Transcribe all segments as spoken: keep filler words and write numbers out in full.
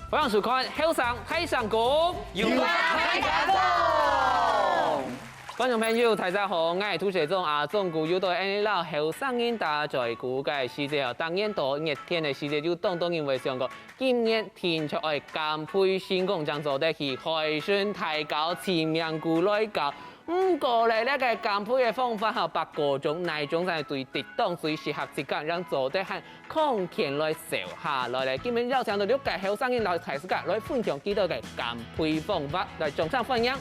歡迎收看《後生大聲公》，有話大家講。觀眾朋友，大家好，𠊎係主持人阿忠哥，又到𠊎摎後生人打嘴鼓个時節哦。當然到熱天个時節，有當多人會想講，今年定著愛減肥成功，正做得去海脣大搞，尋名古來搞。毋過咧，這个減肥个方法吼，有各種，哪種才對，適當最適合自家，正做得還 康健來瘦下來咧。今晡邀請到六个後生人摎大自家來分享佢兜个減肥方法，來掌聲歡迎。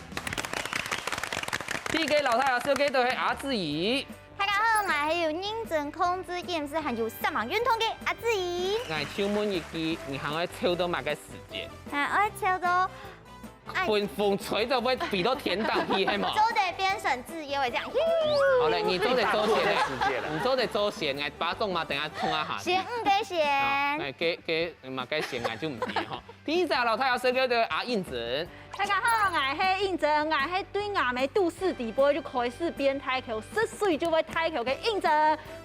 第一个摎大家紹介到係阿志怡。大家好，𠊎係有認真控制飲食，還有煞猛運動个阿志怡。𠊎就問一句，你還愛瘦到麼个時節？還愛瘦到 哎，風風吹到會飛到天頂去，係無？做得變成自由的這樣。好了，你做得做先咧，你做得做先，哎，巴掌嘛，等下碰一下。先五个先。哎，給給嘛，該先啊，就毋知哈。第一隻老太要說个的阿英子。大家好，𠊎係英子，𠊎係對𠊎个肚屎底背就開始變大箍，十歲就會大箍个英子。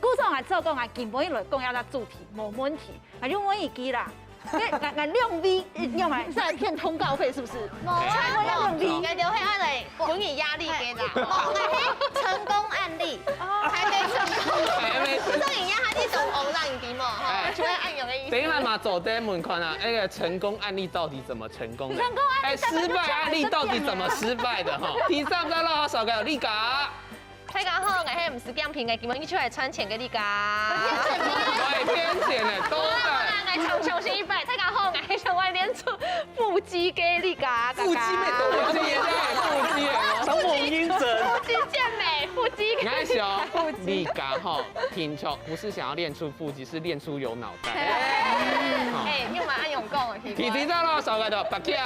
故所𠊎照講，𠊎今晡日來講這隻主題，無問題。 啊，就問一句啦，該𠊎𠊎兩位，呃，要麼再騙通告費是不是？無啊，全部兩位。應該就係愛來分你壓力个啦。無，𠊎係成功案例，還沒成功。還沒成功。所以你要他去走紅讓你低嘛，哈，哎。就會按鈕的意思。等一下嘛，做得問看啊，那個成功案例到底怎麼成功的？成功案例哎，失敗案例到底怎麼失敗的哈？第三個讓我少個麗嘎。 大家好，𠊎係毋使減肥个，今晡日出來賺錢个麗嘎。會騙錢的，都在。𠊎重重新一擺，大家好，𠊎係想愛練出腹肌个麗嘎。腹肌咩東西？腹肌耶，腹肌耶，成功英子。腹肌健美，腹肌。𠊎想，麗嘎吼，平常不是想要練出腹肌，是練出有腦袋。哎，你有沒有按用功？第幾張了？少个的，八強。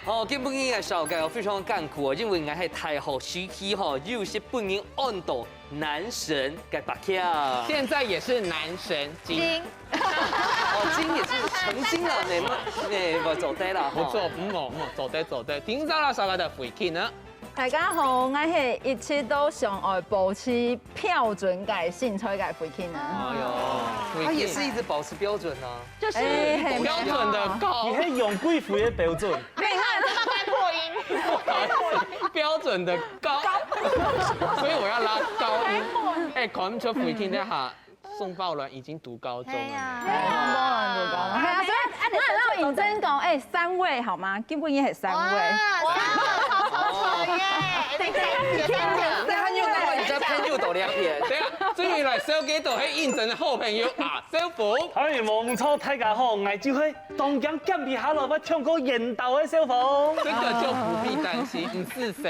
哦，今晡日个紹介非常艱苦哦，因為𠊎係大學時期吼，有些本人 安到男神个白客。現在也是男神金。金。哦，金也是曾經啦，那那我走對了哈。不錯，嗯哦，嗯哦，走對走對。聽到了啥个的回去呢？大家好，我係一直都想愛保持標準个身材个回去呢。哎呦，他也是一直保持標準啊。就是哎，很標準的高。你很用貴婦的標準。等一下，這个該破音。標準的 高，所以我要拉高音。哎，看出回去那下宋寶鑾已經讀高中了呢。哎呀，宋寶鑾讀高中。哎呀，所以那那認真講，哎，三位好嗎？今晡日係三位。哇，三位，好好好耶！等一下，有三个。那他又那麼你在朋友抖兩片。等一下，最後來紹介到係認真的好朋友啊，小鳳。哎，無錯，大家好，𠊎就係當驚減肥下來會像個緣投个小鳳。這個就不必擔心，毋使愁，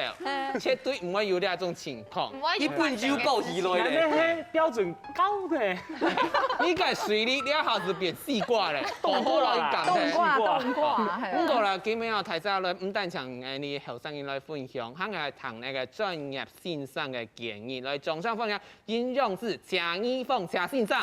絕對毋會有這種情 況。毋會一本就報起來咧。人家係標準高的。你个水里，你一下子變西瓜咧，多好來講咧。冬瓜，冬瓜，係啊。毋過啦，今晡日大家來，毋單淨𠊎等後生人來分享，還愛談那個專業先生个建議，來掌聲歡迎營養師謝宜芳謝先生。謝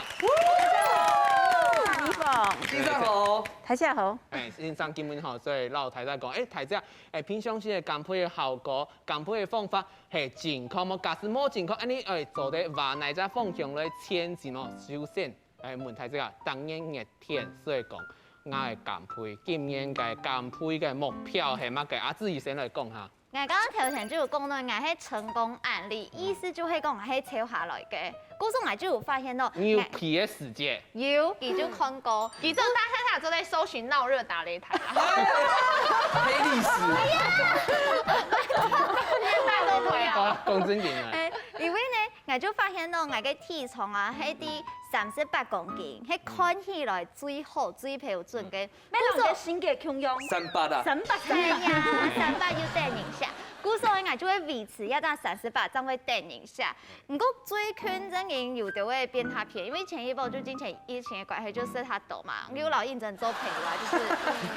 宜芳。先生好。大家好。哎，先生今晡日好，所以摎大家講，哎，大家，哎，平常時个減肥个效果，減肥个方法 係健康無？假使無健康，恁呢愛做得往哪隻方向來前進無？首先，哎，問大家，當然熱天，所以講，𠊎个減肥，今年个減肥个目標係麼个？阿志怡先來講下。𠊎剛剛頭前就有講到，𠊎係成功案例，意思就係講𠊎係瘦下來个。故所𠊎就有發現到，你有皮个時節， 有，佢就看過。佢就大概他做在搜尋鬧熱打擂台啊。黑歷史。大都不要。好，講正經个。哎，因為呢，𠊎就發現到𠊎个體重啊，係在三十八公斤，係看起來最好、最標準个。每人个身高共樣。三八啊。三八。對呀，三八有得人惜。故所𠊎就會維持這隻三十八，正會得人惜。 毋過最近正經有兜仔變較肥，因為前一波就之前疫情个關係，就食較多嘛。𠊎有摎認真做朋友啊，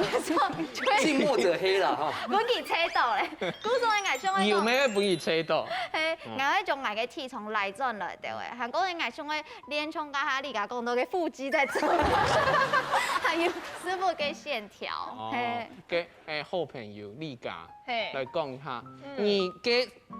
就是就會近墨者黑啦，哈。分佢猜到咧，故所𠊎想愛講，你有沒有分佢猜到？嘿，𠊎愛將𠊎个體重拉轉來兜仔，還過𠊎想愛練像剛才你家講到个腹肌在做，還有師傅个線條，哦，嘿。个，誒，好朋友李佳，嘿。來講一下，嗯。你个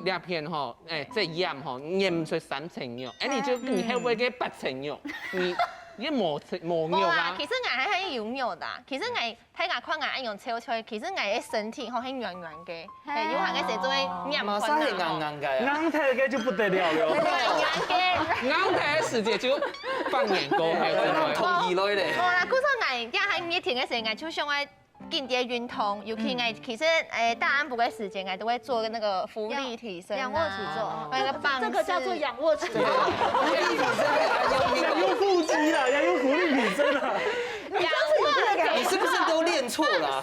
這片吼，誒，這樣吼，驗出三層肉，誒，你就，你後尾个八層肉，你你無無肉啊？無啊，其實𠊎還係有肉的啊。其實𠊎大家看𠊎恁樣瘦瘦，其實𠊎个身體吼係軟軟个，係有閒个時節做會黏嘛，啥係硬硬个啊？硬忒个就不得了了。軟軟个。硬忒个時節就半年過後，通起來咧。無啦，故所𠊎也還熱天个時節，𠊎就想愛緊點運動，尤其𠊎其實誒大暗晡个時間，𠊎都會做那個伏地挺身啊，仰卧起坐，那個棒式。這個叫做仰卧起坐。伏地挺身還有仰用腹肌啦，仰用伏地挺身啦。仰卧你是不是都練錯了啊？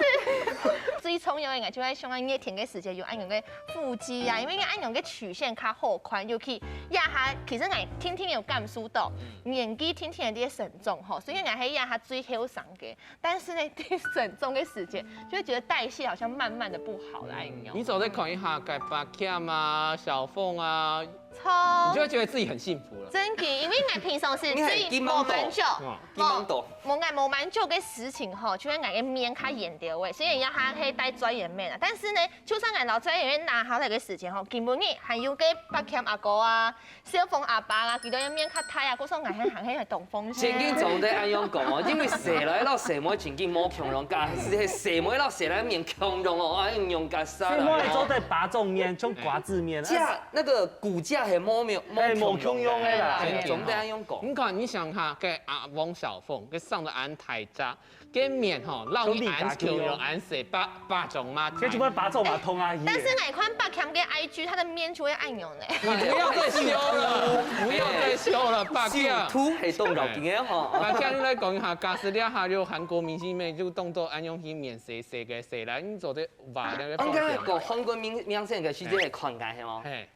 最重要个就係想愛熱天个時節有恁樣个腹肌啊，因為恁樣个曲線較好看，尤其這下其實𠊎天天有感受到，年紀天天有點沉重吼，所以𠊎係這下最後生个，但是呢，最沉重个時節就會覺得代謝好像慢慢的不好了，哎呦。你走在看一下，該八強啊、小鳳啊，你就超會覺得自己很幸福了。真的，因為𠊎平常時你還最金毛豆無蠻久，哇金毛豆無𠊎無蠻久个事情吼，就係𠊎个面較炎掉个，所以也還可以戴專業面啊。但是呢，就算𠊎老專業面拿下來个時間吼，根本你還有个八強阿哥啊、小鳳阿爸啊，佢兜个面較大啊，故所𠊎還還係東風。正經總得恁樣講哦，因為細倈摎細妹正經無共樣，假使係細妹摎細倈面共樣哦，哎，用甲啥所以我會做啦？得八種面，像瓜子面。架那個骨架還無沒有哎，無共樣的啦。哎，總得恁樣講。你看，你想哈，該阿王小鳳，該生得恁大隻，該面吼，讓你恁共樣恁細，八八種嘛。這就會八種嘛，通啊，但是𠊎看八強个I G，他的面就會恁樣呢。你不要再修了，不要再修了，八修強。圖係當要緊个吼。八強，你來講一下，假使這下有韓國明星妹，就當做恁樣去面細細个細啦，你做得話那個應該放講韓國明明星个時節係看个係無？嘿，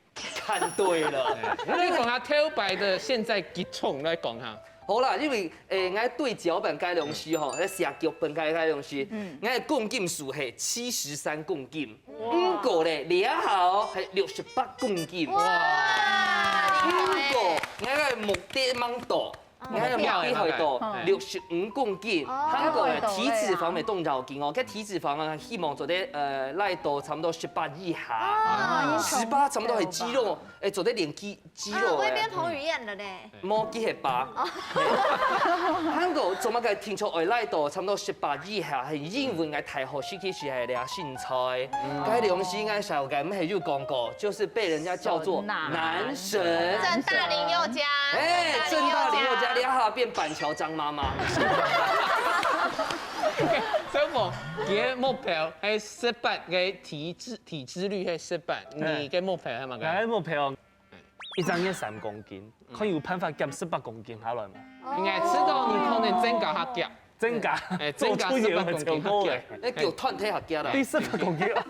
看對了。你來講下頭擺个現在幾重來講下。好啦，因為誒，𠊎對腳本該東西吼，該寫腳本該該東西，𠊎个公斤數係七十三公斤，毋過咧，這下哦係六十八公斤。哇，毋過，𠊎个目的吂到，𠊎个目標係到六十五公斤，哦還過咧體脂肪乜當要緊哦，該體脂肪啊，希望做得呃拉到差不多十八以下，啊十八差不多係肌肉，誒，做得練肌肌肉誒。我會變彭于晏了呢。無，佢係八。韓國做麼个聽說愛來到差不多十八以下，係因為𠊎大學時期係係這身材，該東西𠊎小概毋係有講過，就是被人家叫做男神。正大林宥嘉，哎，正大林宥嘉，你好變板橋張媽媽。小鳳，你个目標係十八个體脂體脂率係十八，你个目標係麼个？來目標，一隻月三公斤，看有辦法減十八公斤下來無？應該知道你可能增加較遽，增加，哎，增加做出十八來成功了公斤較遽。。哎，叫團體合家啦。第十八公斤啊！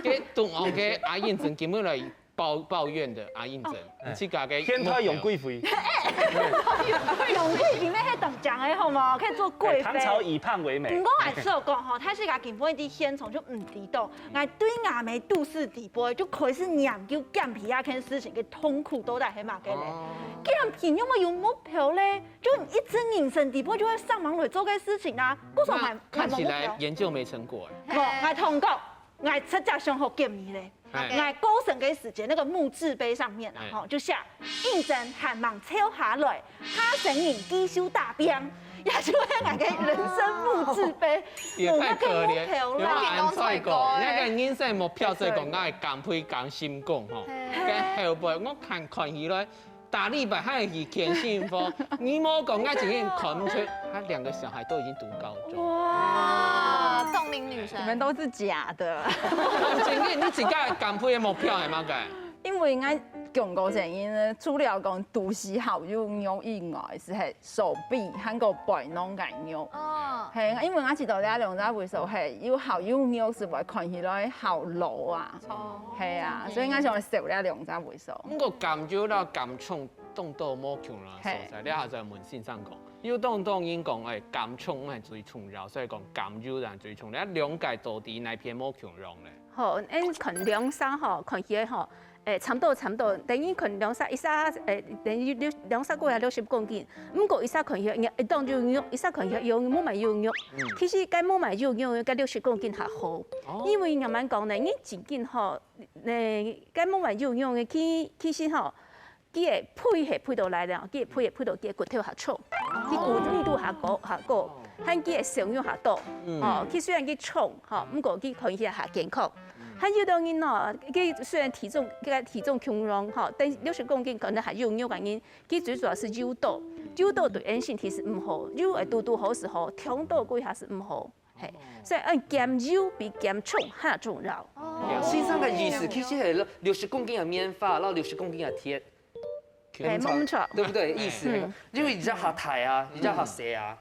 該同學个阿英真根本來抱抱怨的阿英真，你自家个天台楊貴妃，楊貴妃乜係當靚个好無？可以做貴妃。哎，唐朝以胖為美毋。過𠊎想講吼，大自家根本對現場就毋知道，𠊎對𠊎个肚屎底背就開始研究減肥啊，這件事情个痛苦到底係麼个咧？減肥有無有目標咧？就一直人生底背就會上網來做个事情啊，故所還那看起來研究沒成果哎。無，𠊎同你講，𠊎直接想好減肥咧。哎𠊎高升个時節，那個木質碑上面啊，哎吼，就寫應徵還吂瘦下來，下生人繼續打拚，也就係𠊎个人生木質碑，也太可憐，無那個目標啦。有恁衰過，那個人生目標衰過，𠊎係減肥減成功吼，該後背我看看起來。 大禮拜還係健身房，你莫講，𠊎真經看毋出，他兩個小孩都已經讀高中。哇，凍齡女神，你們都是假的。真經，你自家減肥个目標係麼个？因為𠊎講過成因呢，除了講肚屎好有肉以外，係係手臂還有背囊个肉。哦，係，因為𠊎知道這兩隻位所係又好又肉，係會看起來好老啊。係啊，所以𠊎想瘦這兩隻位所。毋過減油啦、減重，動到無共啦，所在，你還在問先生講，有當當人講，哎，減重毋係最重要，所以講減油才最重要。你兩個到底哪片無共樣咧？吼，恁看兩儕吼，看起來吼，誒，差毋多差毋多，等於看兩儕一儕，誒，等於六兩儕過來六十公斤，毋過一儕看起來一當有肉，一儕看起來有無麼有肉。其實該無麼有肉，該六十公斤較好，因為慢慢講呢，你正經吼，誒，該無麼有肉个，其其實吼。佢个皮係皮到來了，佢个皮係皮到佢个骨頭較重，佢骨密度較高，較高，還佢个瘦肉較多。哦，佢雖然佢重，吼，毋過佢看起來較健康。還有个人哦，佢雖然體重，佢个體重輕量，吼，但六十公斤可能還有肉个人，佢最主要係油多，油多對𫣆身體係毋好，油會堵堵好係好，忒多過下係毋好。 嘿，所以愛減油比減重較重要。先生个意思，其實係六十公斤个棉花，然後六十公斤个鐵，哎，沒錯。對不對？意思，因為你較大啊，你較細啊。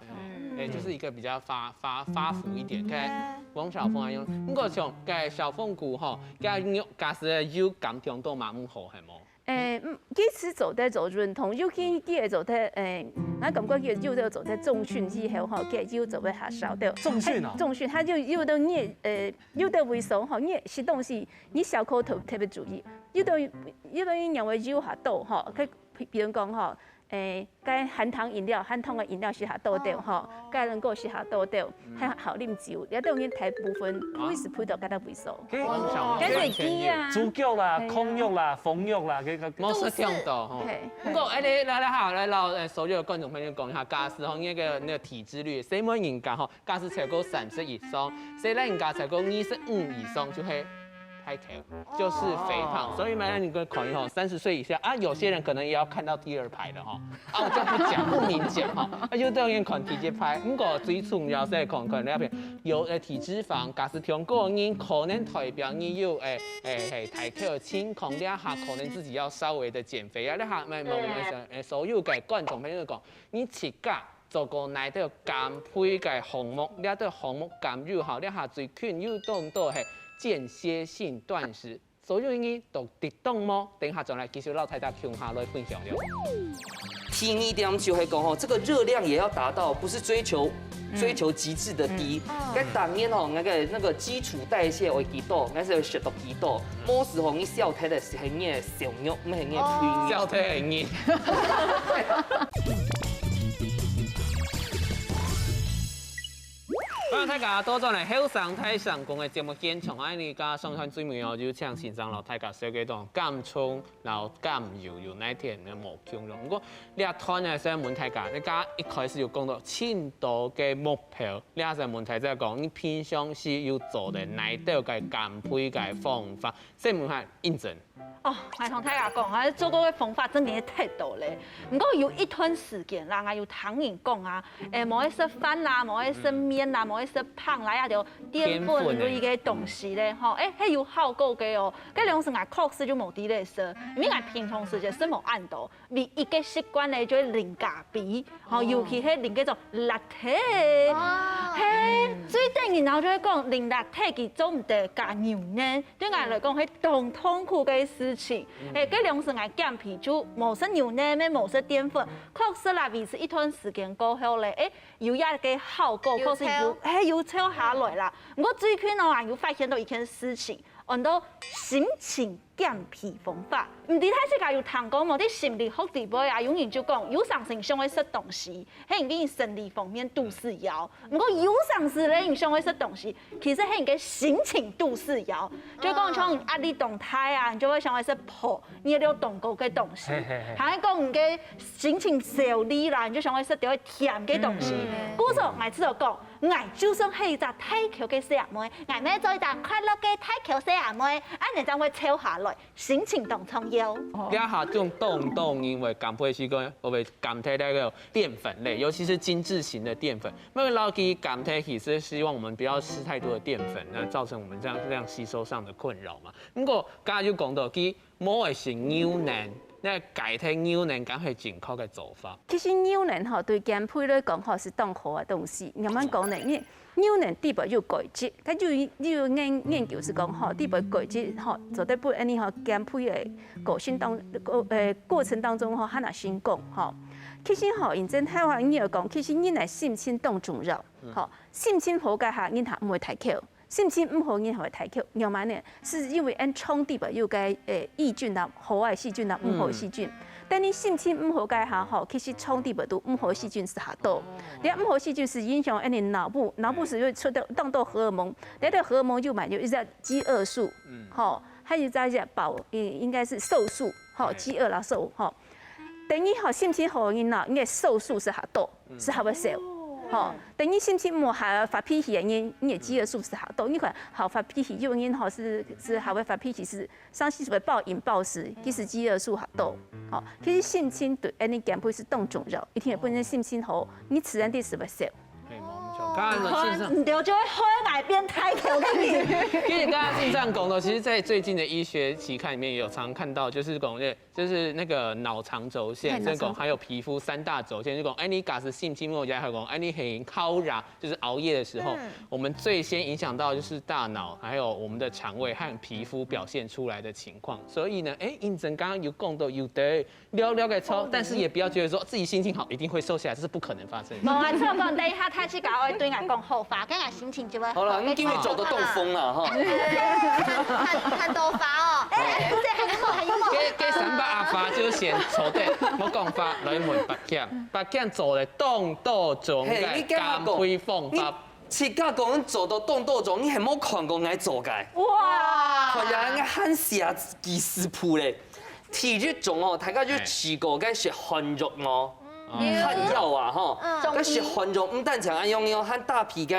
哎，就是一個比較發發發福一點。看王小鳳啊，用，如果像該小鳳骨吼，該肉假使油減重都蠻毋好，係無？ 誒，嗯，其實做得做運動，尤其佢會做得，誒，𠊎感覺佢有得做得重訓以後吼，佢有做得較少的。重訓啊重訓，佢就有得你，呃，有得為所吼，你食東西，你小口特特別注意，有得有得你認為油較多吼，佢比比如講吼，誒，該含糖飲料，含糖个飲料食較多點吼，該能夠食較多點。 還好啉酒，這兜人大部分會係配到該搭位所。哦，該係佢啊。豬腳啦、焢肉啦、封肉啦，這個無食忒多吼。嘿。不過，哎，你來來好，來老呃所有的觀眾朋友講一下，假使吼，你那個那個體脂率，細妹人家吼，假使超過三十以上，細人家超過二十五以上就會太 就是肥胖。所以嘛，你可以考慮吼，三十歲以下啊，有些人可能也要看到第二排了哈。啊，我就不講，不明講哈。啊，有的人可能直接拍，不過最重要是看看那邊有呃體脂肪，假使中高人可能代表你有誒誒誒太高的情況，這下可能自己要稍微的減肥啊。這下，沒沒沒事，誒，所有的觀眾朋友講，你自家 做過哪兜減肥个項目，這兜項目減有效，這下最近有當多係間歇性斷食，所以你都得當無？等下轉來繼續摎大家共下來分享了。第二點就係講吼，這個熱量也要達到，不是追求追求極致的低。該當然吼，那個那個基礎代謝有幾多，該係食到幾多，無時候你消忒个係你个瘦肉，毋係你个肥肉。笑得很硬。 歡迎大家倒轉來後生大聲公个節目現場啊！你今上段最尾哦，就請先生摎大家紹介到減重摎減油有哪點个無共樣。不過這段呢，想問大家，你剛剛一開始有講到盡多个目標，你還想問大家講，你平常時有做得哪兜个減肥个方法？先問下應真。 哦，𠊎同大家講，𠊎做過个方法真个忒多咧。毋過有一段時間啦，𠊎有聽人講啊，誒，無愛食飯啦，無愛食麵啦，無愛食飯啦，也就澱粉類个東西咧，吼，誒，係有效果个哦。該量時𠊎確實就無在咧食，因為𠊎平常時節食無恁多，唯一个習慣咧就係啉咖啡，吼，尤其係啉該種 latte，係，最得人惱就係講啉latte佢做毋得加牛奶，對𠊎來講係當痛苦个事情。誒，該量時𠊎減肥就無食牛奶，也無食澱粉，確實啦，維持一段時間過後咧，誒，有一個效果，確實有，係有瘦下來啦。毋過最近哦，𠊎有發現到一件事情，安到心情 減肥方法。毋知大自家有聽過無？在心理學裡背啊，有人就講，有成時想愛食東西，係因為生理方面肚屎枵。毋過有成時咧，你想愛食東西，其實係你个心情肚屎枵。就講像你壓力當大啊，你就會想愛食破，你有當高个東西。嘿嘿嘿還係講你个心情焦慮啦，你就想愛食點甜个東西。故所，𠊎知道講，𠊎就算係一隻大箍个細阿妹，𠊎乜做一隻快樂个大箍細阿妹，恁樣正會瘦下來。 心情當重要。這下種當多人會減肥係講，會減忒那個澱粉類，尤其是精緻型的澱粉。那麼老弟減肥其實希望我們不要吃太多的澱粉，那造成我們這樣這樣吸收上的困擾嘛。不過剛才就講到，佢無愛食牛奶，那改忒牛奶敢係正確个做法？其實牛奶吼，對減肥來講吼，係當好个東西。慢慢講呢，因為 牛奶裡背有鈣質，佢有有研研究係講吼，裡背鈣質吼，做得分𫣆俚吼減肥个過程當過呃過程當中吼，還較成功吼。其實吼，認真聽話，你有講，其實人个心情當重要，吼，心情好个下，人就毋會太瘦，心情毋好，人就會太瘦。仰般呢？ 係因為𫣆腸裡背有該誒益菌啦，好个細菌啦，毋好个細菌。但你心情毋好个下吼，其實腸裡背都毋好个細菌係較多。你毋好个細菌係影響𫣆俚腦部，腦部係會出到當多荷爾蒙，該个荷爾蒙就嘛有一隻飢餓素，吼，還有一隻飽，應應該係瘦素，吼，飢餓啦瘦，吼。等於吼心情好个人呢，你个瘦素是較多，是較會瘦。吼，等於心情毋好、發脾氣个人，你个饥饿素是較多。你看，好發脾氣，有个人吼是是較會發脾氣，是常時是會暴飲暴食，其實饥饿素較多。吼，其實心情對恁呢減肥是當重要，一定要本身心情好，你自然地是會瘦。剛剛呢，先生，你就會喝奶边抬头给你。其实刚刚先生讲到，其实，在最近的医学期刊里面，有常看到，就是讲，就是那个脑肠轴线，嘿所以讲还有皮肤三大轴线，就讲，哎，你假使心情不好，还有讲，哎，你很高压，就是熬夜的时候，我们最先影响到就是大脑，还有我们的肠胃和皮肤表现出来的情况。所以呢，哎，应征刚刚有讲到有的聊聊个超，但是也不要觉得说自己心情好一定会瘦下来，这是不可能发生的。无啊，错讲，等一下太去搞，会对俺讲好话，跟俺心情就会好了，你今日做到中风了哈。很很多发哦。哎，不是，还有梦，还有梦。给给三八阿发就先坐等，莫讲话，来问白强，白强做了动多种个嘿，你跟我讲減肥方法。自家讲做到动多种，你还冇看过我做个？哇，看人家喊死啊，几十步嘞。第一种哦，大家就试过，该是寒肉哦。汉药啊，吼，中医但是寒肉毋單淨恁樣哦，還搭配个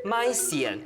麥線，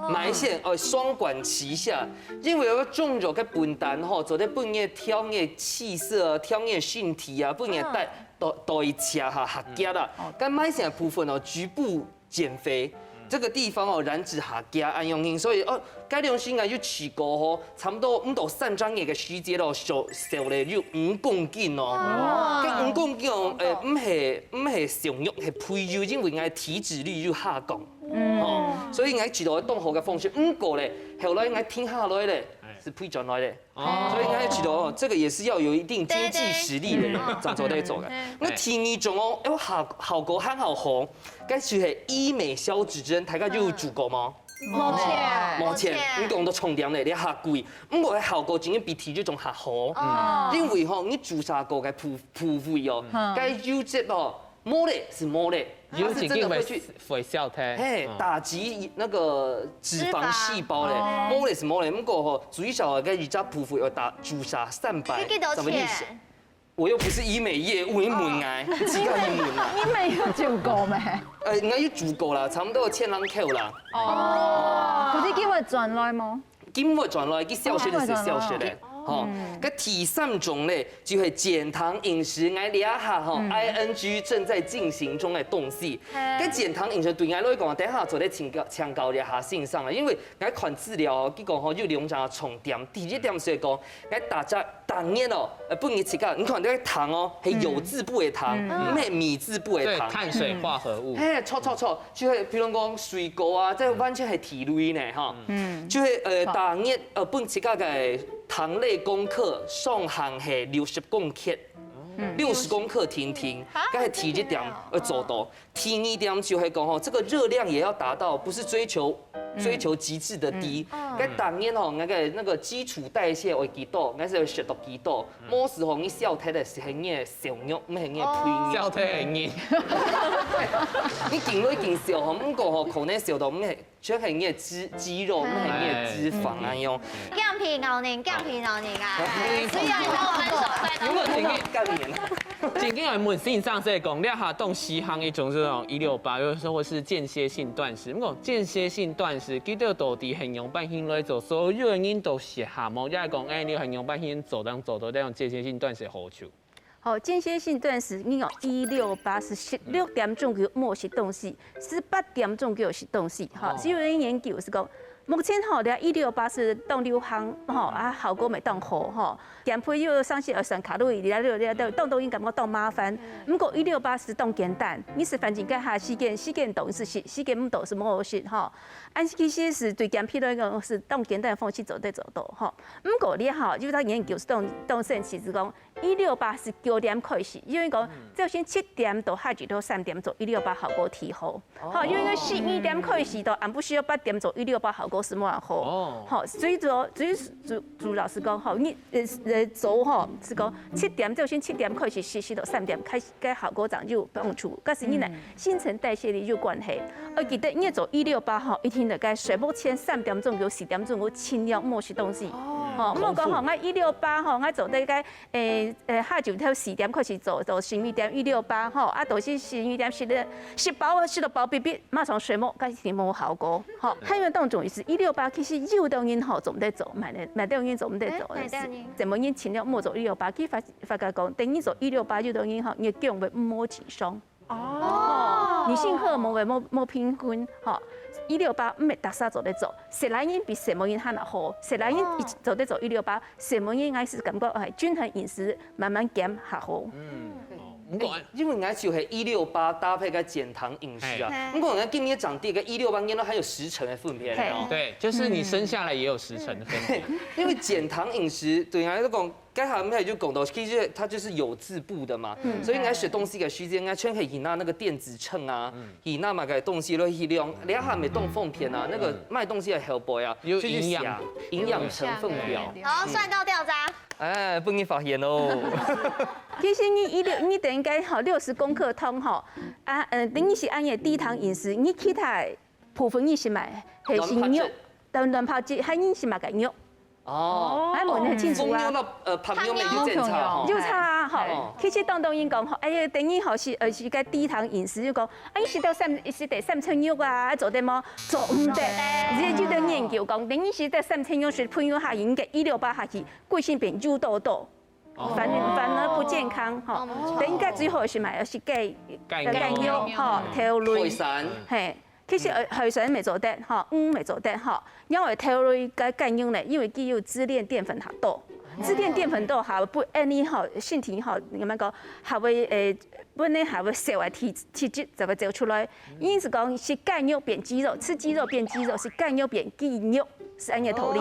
麥線哦，雙管齐下，因為有中藥个分擔吼，做得分你調你氣色啊，調你身體啊，分你代代代謝哈，下降啦。該麥線个部分哦，局部減肥。这个地方哦，燃脂下降恁樣，所以哦，該良心啊，有試過吼，差不多毋到三隻月个時節咯，瘦瘦了有五公斤哦。該五公斤哦，誒，毋係毋係瘦肉，係肥肉，因為𠊎體脂率有下降。哦，所以𠊎知道當好个方式，毋過咧，後來𠊎停下來咧，係肥轉來咧。所以𠊎知道哦，这个也是要有一定经济实力的人，正做得做个。那第二种哦，哎，效效果很好吼，該就係医美消脂針，大家有做過嗎？目前目前，你讲到重点咧，你下贵，毋过效果真正比第一种还好。因为吼，你注射过个部部位哦，该油脂哦，冇咧是冇咧，有几个会它是真的会去会笑忒。嘿，打击那个脂肪细胞嘞，脂肪冇咧是冇咧，毋过吼，最少个一只皮肤要打注射三百你几多什么意思？钱？我又不是医美业务，你问啊，自家去问啊。你没有做过咩？呃，应该有做过啦，差不多千零块啦。哦，可是今日转来吗？今日转来，佢消息的是消息的。吼，个第三种咧，就系减糖饮食，𠊎这下吼，I N G正在进行中的东西。个减糖饮食对𠊎来讲，等下做得请教请教一下先生啊，因为𠊎看资料哦，佢讲吼有两个重点。第一点是讲，𠊎大家当然哦，呃，不能自家，你看这个糖哦，系油质不的糖，毋系米质不的对，糖。碳水化合物。嘿，错错错，就系比如讲水果啊，这完全系提类呢哈。嗯，就系呃，大热呃，本自家个糖类功课上限系六十公克，六十公克定定，该系第一点要做到。第二点就系讲吼，这个热量也要达到，不是追求追求极致的低。该当然吼，那个那个基础代谢会几多，那是要食到几多，冇时候你消忒的是你的瘦肉，毋系你的肥肉。笑忒很硬。你紧都紧瘦吼，毋过吼，可能瘦到毋系，全系你的脂肌肉，毋系你的脂肪啊用。降皮熬人，降皮熬人啊！哎所以要你帮我分手，拜因为托。我今天干年。正经来问先生，这讲，你下当时行一种这种一六八，又是或是间歇性断食。不过间歇性断食，佢到底很用半天来做，所有人都适合无？也系讲，哎，你很用半天做，当做到这种间歇性断食好处。好，间歇性断食，你讲一六八是十六点钟就莫食东西，十八点钟就食东西，哈，所以有人研究是讲，目前吼，这一六八是当流行，吼啊，效果袂当好，吼。减肥又上去要算卡路里，了了了，当当应该讲当麻烦。不过一六八是当简单，你是反正该下时间，时间短是食，时间唔多是无好食，吼。按其实是对减肥来讲是当简单的方式做得做到，吼。不过你好，有个研究是当当神奇，是讲 一六八是九点开始，因为讲朝晨七点到下晝到三点做一六八效果提好。好，因为讲十二点开始到暗晡时八点做一六八效果是无好。哦好，所以说，所以主主老师讲，好，你呃呃做吼是讲七点朝晨七点开始，十时到三点开始，该效果上有帮助，但是你呢新陈代谢率有关系。而记得你做一六八吼，一定得该睡目前三点钟到四点钟，我尽量莫食东西。吼，毋好講吼，𠊎一六八吼，𠊎做得該，誒，誒，下晝頭四點開始做，做生理店一六八吼，啊，都是生理店食个，食飽啊，食到飽嗶嗶，馬上睡目，該一定無效果。吼，還有當中意思，一六八其實有兜人吼做毋得做，蠻多，蠻多人做毋得做，誒，蠻多人。怎麼人盡量莫做一六八，佢發發覺講，等於做一六八，有兜人吼，你个腳會無健康。 哦，女性荷爾蒙會無無平衡，吼，一六八毋係逐儕做得做，細倈人比細妹人還要好，細倈人一做得做一六八，細妹人還係感覺哎均衡飲食，慢慢減較好。嗯，毋過因為𠊎就係一六八搭配个減糖飲食啊，毋過𠊎今日講第一个一六八，原來還有十成的分別哦。嘿對，就是你生下來也有十成的分別。因為減糖飲食對𠊎來講， 該下面就講到，其實它就是有滋補的嘛，所以𠊎食東西个時間，𠊎全可以拿那個電子秤啊，以那麼个東西來去量，你還沒動奉獻啊，那個賣東西的後背啊，有就去寫營養營養成分表。然後算到掉渣，哎，不容易發現哦。其實你一六，你等於該吼六十公克湯吼，啊，嗯，等於是按你低糖飲食，你其他部分你是買，還是肉，蛋蛋白質，還你是買个肉。哦，哎，問很清楚啊。紅肉到呃，白肉也就正常哦。有差啊，吼哦。其實當多人講，吼，哎呀，等於吼是呃是个低糖飲食，就講，哎，食到三食得三層肉啊，做得無？做毋得。這就在研究講，等於食得三層肉是朋友下應該一六八下去，貴性變油多多，反反而不健康吼。等於該最好是買是雞雞雞肉吼，豆海類。產，嘿，其實呃海產也做得吼，魚也做得吼，因為豆類个雞肉呢，因為佢有支鏈澱粉較多，支鏈澱粉多還會分你吼身體吼，點樣講，還會呃，分你還會瘦个體體質就會走出來。意思講是雞肉變肌肉，吃雞肉變肌肉，是雞肉變肌肉，是恁樣个道理。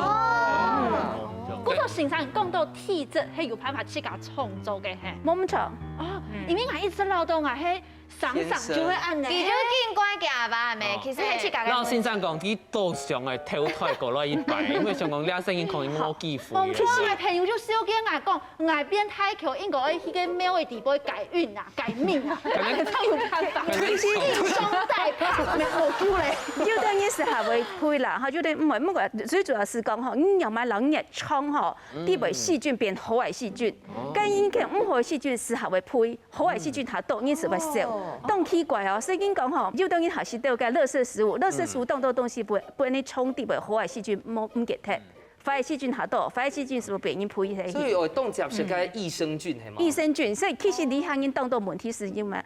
不過先生講到體質，係有辦法自家創造个嘿。無毋著。哦，因為𠊎一直老到𠊎係常常就會恁呢。佢就緊乖行吧，咩？其實係自家个。老先生講，佢都想愛投胎過來一擺，因為想講這生人可能無機會。我个朋友就笑緊𠊎講，𠊎變大箍應該愛去个廟个底背改運啊，改命啊，才有辦法。可能以以凶代棒，沒有救嘞。有的人是還會配啦，吼，有的毋會。毋過最主要是講吼，你若買老熱衝吼，裡背細菌變好个細菌，該應該毋好个細菌是還會配，好个細菌較多，人是會少。當奇怪哦，所以人講吼，有的人還係都該垃圾食物，垃圾食物當多東西會分你衝裡背好个細菌無毋結忒，壞个細菌較多，壞个細菌是毋係別人配个？所以我當接觸个益生菌係嗎？益生菌，所以其實這下人當多問題是因為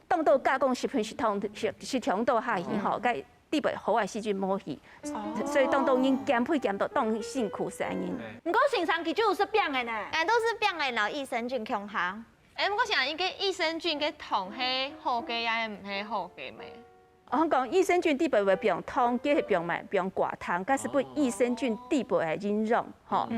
當多加工食品食堂食食堂到下去吼，該裡背好个細菌無去，所以當多人減肥減到當辛苦，係恁樣。毋過先生佢就有食餅个呢。俺都是餅个，然後益生菌共下。哎，毋過想應該益生菌个糖係好个，也毋係好个咩？我講益生菌裡背會放糖，佢係放麼？放寡糖，該係分益生菌裡背个營養，吼，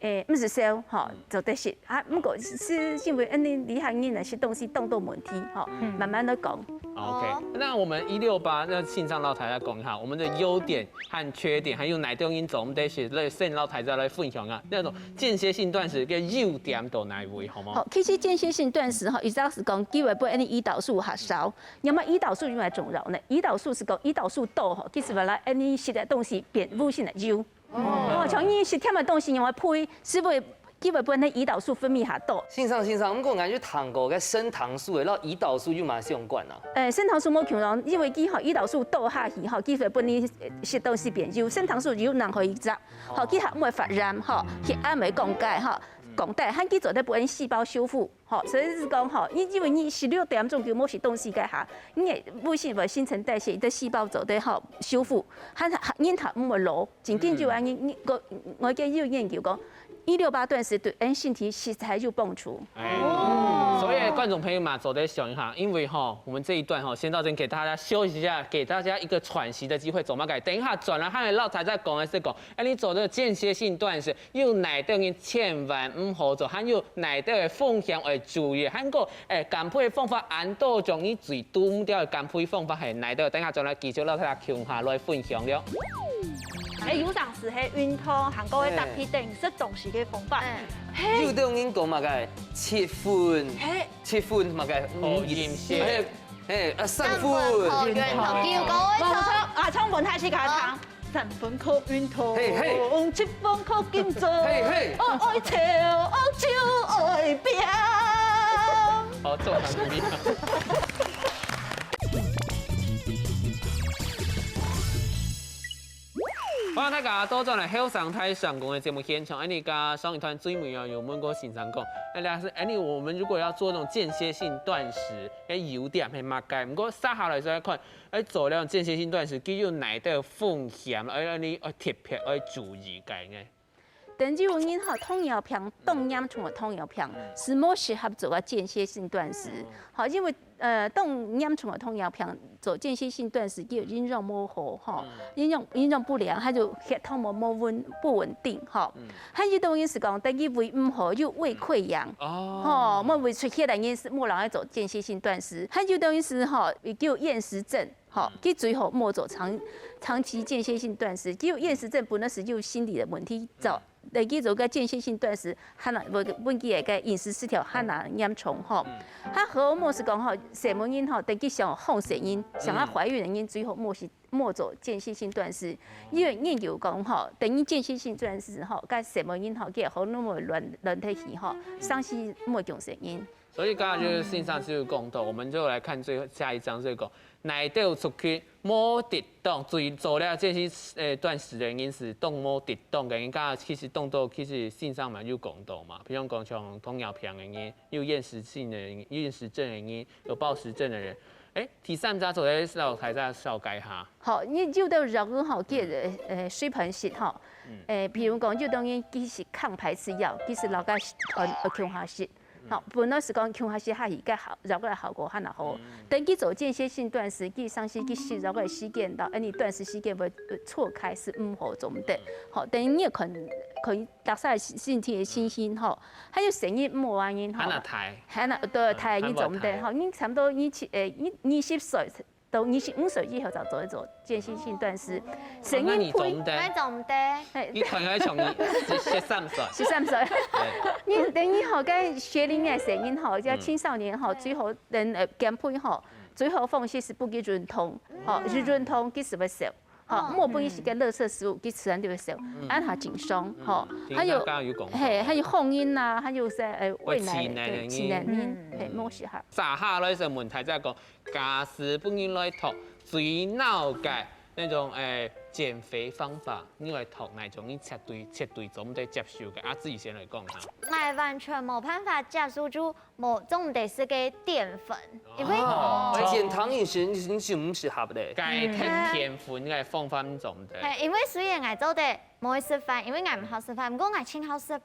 誒，毋係少，吼，做得食。啊，毋過係因為恁樣，這下人來食東西當多問題，吼，慢慢來講。 OK，那我們一六八，那請上老太太講一下，我們的優點和缺點，還有哪兜人做毋得食，來先老太太來分享啊。那種間歇性斷食个優點到哪位，好嗎？好，其實間歇性斷食吼，意思係講，佢會分你胰島素較少。那麼胰島素有麼个重要呢？胰島素係講，胰島素多吼，其實會來，哎，你食个東西變無性个油。哦，像你食甜个東西，你會配，係會，佢會分你胰島素分泌較多。先生，先生，毋過𠊎有聽過个升糖素个，摎胰島素有麼相關啊？誒，升糖素無共樣，因為佢吼，胰島素多下去吼，佢會分你，呃，食東西變油，升糖素油能可以食，吼，佢還毋會發炎吼，佢還會降解吼，降解，還佢做得分細胞修復。 吼，所以係講吼，你因為你十六點鐘就無食東西个下，你个胃酸會新陳代謝，你个細胞做得吼修復，還還人還毋會老，真緊就恁樣。你个外界有研究講，一六八斷食對人身體實在有幫助。哎，所以觀眾朋友嘛，做得想一下，因為吼，我們這一段吼，先到這邊給大家休息一下，給大家一個喘息的機會，做麼个？等一下轉來，還有老太太講的是講，哎，你做這個間歇性斷食，有哪兜人千萬毋好做，還有哪兜个風險愛注意，還過，哎，減肥方法恁多種，你最堵毋著个減肥方法係哪兜？等下轉來繼續摎大家共下來分享了。哎，有當時係運動，還過會搭配等食東西个方法。有兜人講麼个七分，嘿，七分麼个哦，飲食。哎，哎，啊，三分。好，有人好，九个無錯，啊，唱分開始開始唱。三分靠運動，嘿，嘿。七分靠緊做，嘿，嘿。愛愛跳，愛酒愛拚。好，做得很厲害。歡迎大家倒轉來後生大聲公个節目現場，恁呢个上一段最尾啊，有問過先生講，哎，老師，哎，你我們如果要做那種間歇性斷食，哎，有點係麼个？毋過接下來再看，哎，做了間歇性斷食，佢有哪兜風險，哎，你愛特別愛注意个呢？等於有人吼糖尿病，當嚴重个糖尿病，係無適合做个間歇性斷食。吼，因為呃，當嚴重个糖尿病做間歇性斷食，佢營養無好吼，營養營養不良，佢就血糖無無穩不穩定吼。還有當然係講，等於胃毋好，有胃潰瘍，吼，無胃出血个人係無人愛做間歇性斷食。還有當然係吼，佢有厭食症。 吼，佢最好莫做長長期間歇性斷食，佢有厭食症本來係有心理个問題，做，來去做个間歇性斷食，還那問問題个飲食失調還那嚴重吼。還好莫係講吼，細妹人吼，等佢想放細人，想要懷孕个人最好莫係莫做間歇性斷食，因為研究講吼，等於間歇性斷食吼，該細妹人吼，佢个荷爾蒙亂亂忒去吼，生死莫降細人。 所以剛剛就是先生就有講到，我們就來看最後下一張，就講哪兜出去無得當，注意做了這些呃斷食的人是當無得當的人，剛剛其實當多其實先生嘛有講到嘛，比如講像糖尿病的人，有厭食性的人，厭食症的人，有暴食症的人。哎，第三隻做得紹介一下，紹介一下。好，你有兜藥物吼，叫呃睡眠食吼，誒，比如講有兜人佢食抗排斥藥，佢食老个團共下食。 吼，本來係講共下食較係个效，藥个效果還較好。等佢做間歇性斷食，佢上次佢食藥个時間到，恁呢斷食時間會呃錯開係毋好做毋得。吼，等於你看看大家身體个情形吼，還有生理無啊人吼，還較大，還較對大人做毋得吼，你差不多你七誒你二十歲 到二十五歲以後就做一做間歇性斷食。成人配，那你做毋得，那做毋得。你看起來像你十三歲。十三歲。你等於吼，該學齡个成人吼，叫青少年吼，最好等呃減肥吼，最好方式係分佢運動，吼，運動佢係會瘦，吼，莫分佢食个垃圾食物，佢自然就會瘦，恁下緊鬆吼。還有，嘿，還有放任啊，還有些呃喂奶，喂奶，對，喂奶，嗯，嘿，莫食哈。接下來就問大家講， 假使分你來擇最鬧个那種誒減肥方法，你會擇哪種？你絕對絕對做毋得接受个。啊，自己先來講哈。𠊎完全無辦法接受，就無做毋得食个澱粉，因為哦，減糖飲食你就毋適合咧。該澱澱粉个方法你做毋得。嘿，因為雖然𠊎做得無愛食飯，因為𠊎毋好食飯，毋過𠊎盡好食飯，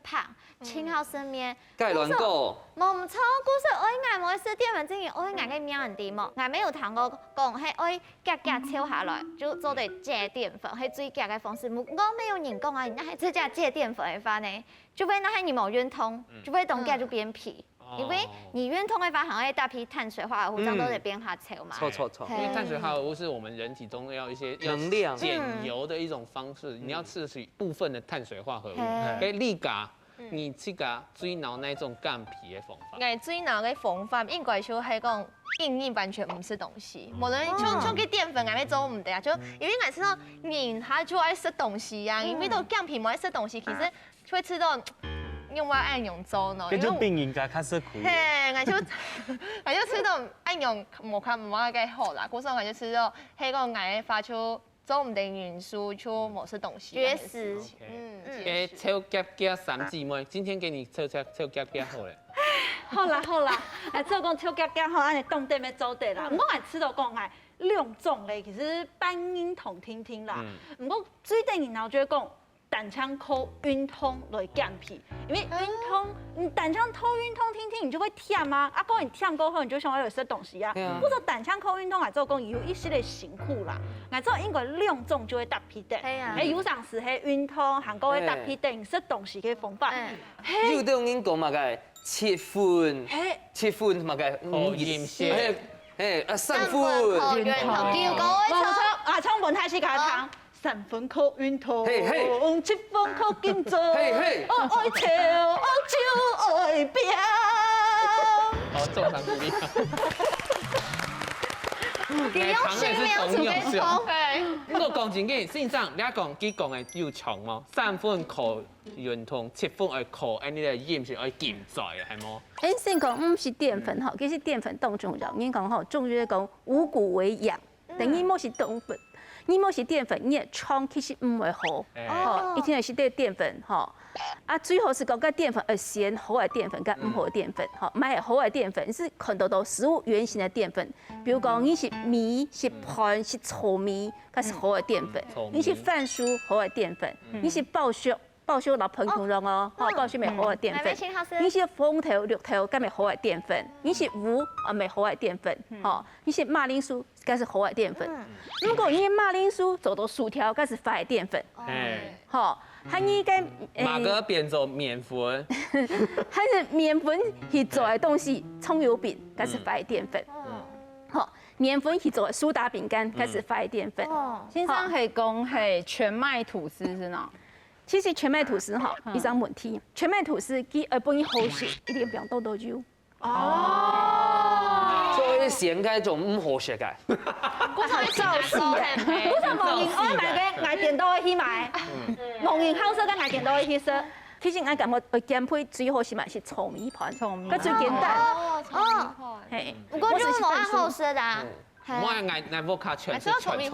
盡好食麵。 該卵糕。無毋著，故所愛𠊎無愛食澱粉質，因為愛𠊎个命你知無？𠊎乜有聽過講，係愛遽遽瘦下來，就做得戒澱粉，係最遽个方式。毋過乜有人講啊，你若係自家戒澱粉个話呢，就會若係你無運動，就會當遽就變肥。因為你運動个話，還會搭配碳水化合物，這樣都會變較瘦嘛。著著著。因為碳水化合物是我們人體中要一些要能量減油的一種方式，你要吃的是部分的碳水化合物。嘿。該你家 你自家最惱哪種減肥个方法？𠊎最惱个方法應該就係講，硬硬完全毋食東西。無論像像該澱粉，𠊎乜做毋得啊。就因為𠊎知道人他就愛食東西啊，因為都減肥無愛食東西，其實就會知道用話愛仰做呢。該就比人家較食苦。嘿，𠊎就𠊎就知道愛仰無較無較好啦。故所𠊎就知道，係講𠊎个話就 做毋得忍受就無食東西。絕食。嗯，絕食。誒，臭夾夾三姊妹，今天給你臭臭臭夾夾好了。好啦好啦，誒，做講臭夾夾吼，恁樣當得乜做得啦。毋過𠊎知道講，誒，兩種咧，其實半認同定定啦。毋過最得人惱就係講，單淨靠運動來減肥，因為運動，你單淨靠運動定定，你就會忝啊，啊，過你忝過後，你就想要有食東西啊。對啊。或者單淨靠運動來做講，有一息个辛苦啦。𠊎做應該兩種就會搭 配得。係啊。誒，有成時係運動，還過會搭配得食東西个方法。嗯。嘿。有兜人講麼个七分，嘿。七分麼个，哦，飲食。嘿，嘿，啊，三分。三分靠運動。九个無錯，啊，唱分大家聽。三分靠運動，嘿，嘿。七分靠緊做，嘿，嘿。哦，愛跳，哦，就愛拚。好，中場鼓勵。你用心没有煮给痛。毋過講真个，先生，你講佢講个有像無？三分靠運動，七分愛靠恁呢个飲食愛減肥，係無？誒，先講毋係澱粉吼，其實澱粉當重要。人講吼，中醫講五穀為養，等於無係澱粉，你無係澱粉，你个腸其實毋會好。哎吼，一定係食澱粉吼。啊，最好係講个澱粉，呃，選好个澱粉，跟毋好个澱粉，吼，買好个澱粉，係看得到食物原形个澱粉。比如講，你食米、食飯、食糙米，該係好个澱粉；糙米你食番薯，好个澱粉；你食包粟，包粟老朋友用哦，吼，包粟乜好个澱粉；買味情好吃。你食紅豆、綠豆，該乜好个澱粉；你食芋，啊，乜好个澱粉，吼，你食馬鈴薯，該係好个澱粉。如果你馬鈴薯做到薯條，該係壞个澱粉，哎，吼。還有該，馬哥變做麵粉，還係麵粉去做个東西，蔥油餅，該係壞个澱粉。吼，麵粉去做个蘇打餅乾，該係壞个澱粉。哦，先生係講係全麥吐司係喏？其實全麥吐司吼，一個問題，全麥吐司佢愛分你好食，一定放當多油。所以選該種毋好食个。我想去找死的，我想問你，我買个，買點都會去買，問你好食个買點都會去食。其實𠊎感覺會減肥最好係嘛係糙米飯，糙米該最簡單。哦哦，嘿，不過就無恁好食的啊。我愛愛屋下全係全糙米。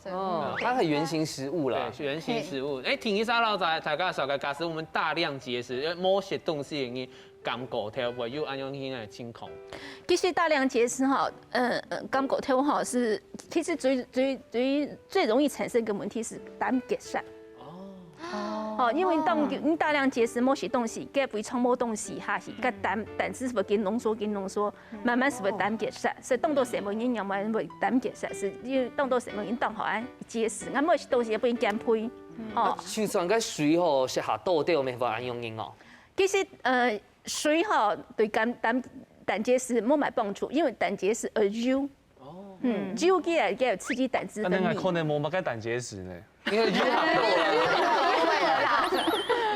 食。哦，它很原型食物啦。對，原型食物。哎，聽一下老師，大家紹介，假使我們大量節食，呃，無食東西，你感覺到會有恁樣个情況？其實大量節食吼，呃，呃，感覺到吼係，其實最最最最容易產生个問題係膽結石。哦，因為當你大量節食，無食東西，該胃腸無東西下去，該膽膽汁係會緊濃縮緊濃縮，慢慢係會膽結石，所以當多細妹人慢慢會膽結石，係因為當多細妹人當好恁節食，𠊎無食東西也不能減肥，哦。就算該水吼，食下多掉，沒法恁樣用哦。其實呃，水吼對膽膽膽結石無麼个幫助，因為膽結石呃油，嗯，油佢來佢刺激膽汁分那那泌。可能無麼个膽結石呢。因為油下多了。